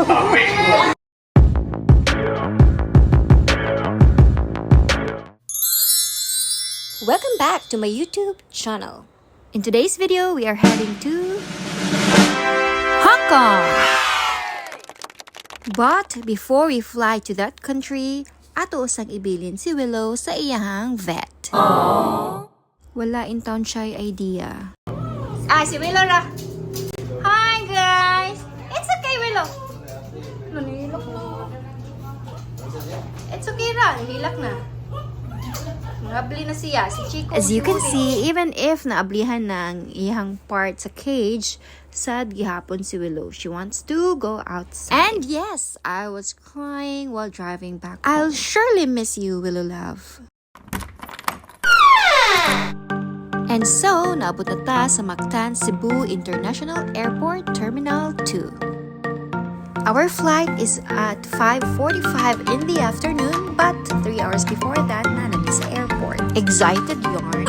Welcome back to my YouTube channel. In today's video, we are heading to Hong Kong! But before we fly to that country, ato usang ibilin si Willow sa iyahang vet. Wala intawon siya idea. Ah, si Willow ra. Hi, guys! It's okay, Willow. Nanilak na. It's okay ra, nanilak na. Nangabli na siya, si Chico. As you can see, even if naablihan ng iyang part sa cage, sad gihapon si Willow. She wants to go outside. And yes, I was crying while driving back home. I'll surely miss you, Willow love. And so, naabot na ta sa Mactan Cebu International Airport Terminal 2. Our flight is at 5:45 in the afternoon, but 3 hours before that, naa na mi sa airport. Excited yarn.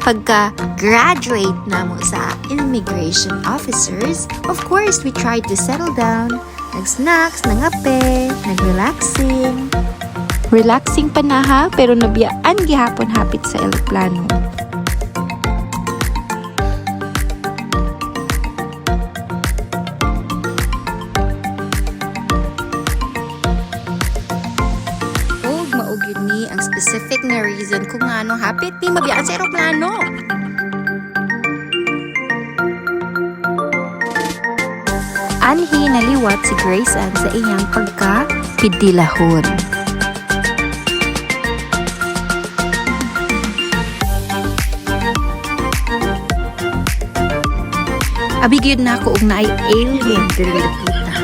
Pagka-graduate namo sa immigration officers, of course, we tried to settle down, nag-snacks, nangape, nag-relaxing. Relaxing pa na ha, pero nabiyaan gihapon hapit sa eroplano. Ug mao gyud ni ang specific na reason kung ngano hapit mi mabiyaan sa eroplano. Anhi naliwat si Grace Ann sa iyang pagka pidilahon. Abi gyud nako og naay alien diri kita.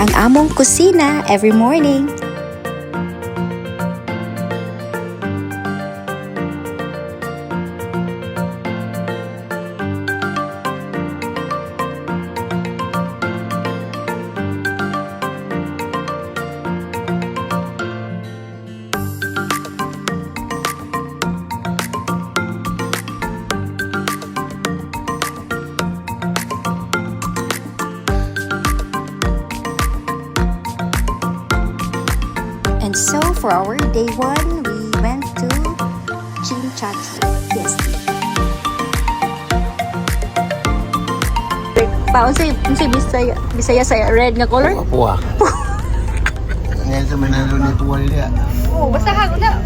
Ang among kusina every morning. And so for our day one, we went to Tsim Sha Tsui PST. Pa, unsay Bisaya sa red nga color? Puwa. Ngayon sa manalo ni Tuwal niya. Oh, basta ha, wala.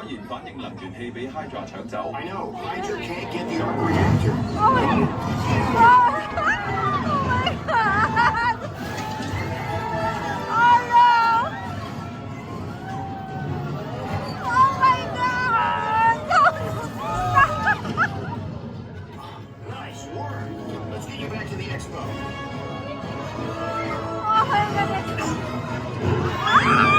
燃反應能源器俾 Hydra 搶走。 I know. Hydra can't get the arc reactor. Oh my God! Oh my God! Oh no! Oh my God! Stop! Nice work. Let's get you back to the expo. Oh my goodness! Ah!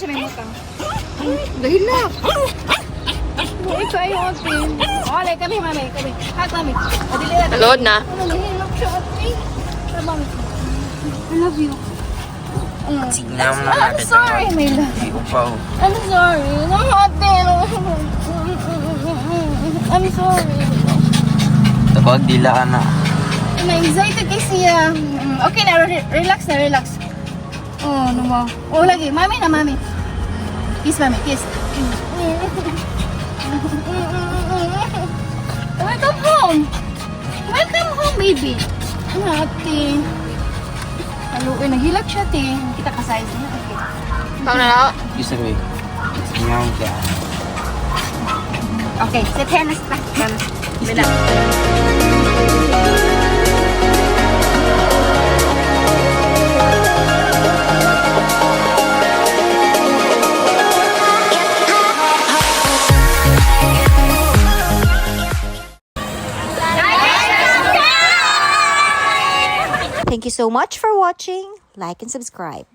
Sa may mutang. Dahil na. Buhay kayo, ate. Oh, like kami, mami. Kami. Hug, mami. O, dili na. Load na. Ano, nahilok siya, ate. Ay, mami. I love you. Signal na I'm sorry, my love. Upaw. I'm sorry. No, ate. I'm sorry. Tabag dila na. Na-excited kay siya. Okay na, relax na, relax. Oh, no mo. Oh, lagi. Mami na, mami. Kiss, mami, kiss. Welcome home. Welcome home, baby. Ano, ate? Haluin, nahilak siya, te. Kita ka size niya. Okay. Pang na lang. Isa ko eh. Signal ka. Okay, sit here na sila. Bila. Thank you so much for watching. Like and subscribe.